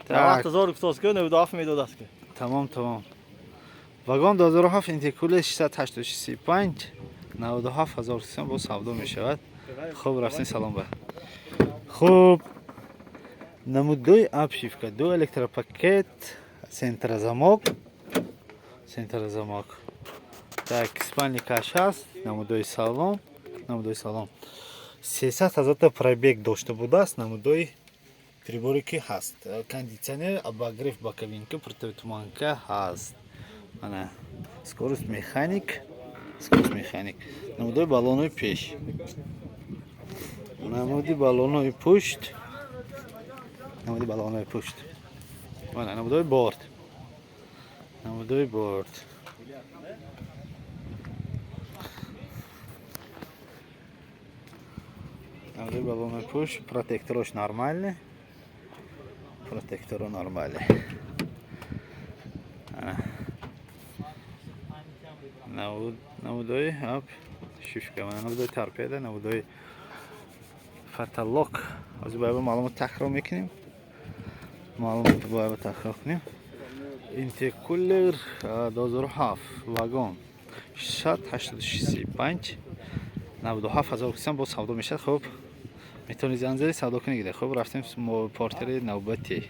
90 000 гуфтааст ки 97 медодааст ки. Тамом, тамом. Вагон 2007, интеркулер 686, 97 ҳазор сом бо савдо мешавад. Хуб, рафтем, салом ба. Хуб, намудои обшивка, ду электропакет, центрозамок, центрозамок. Так, спальникаш ҳаст, намудои салон, намудои салон. 300 ҳазорта пробег дошта будааст, намудои приборе ки ҳаст. Кондитсионер, обогрев боковинка, противотуманка ҳаст. Ана, скорость механик, скорость механик. Намудои баллонои пеш. Намуди баллонои пушт. Намуди баллонои пушт. Ана, намудои борт. Намудои борт. Намудои баллонои пушт, протекторош нормальный. Протекторо нормальный. Ана. Намудои обшивка, намудои торпеда, намудои потолок. Ҳозир бояд маълумот такрор мекунем. Маълумот бояд такрор кунем. Интеркулер 2007, вагон 686, 97 ҳазор сом бо савдо мешавад. Хуб, метавонед занг зани, савдо кунед. Хуб, рафтем портери навбатӣ.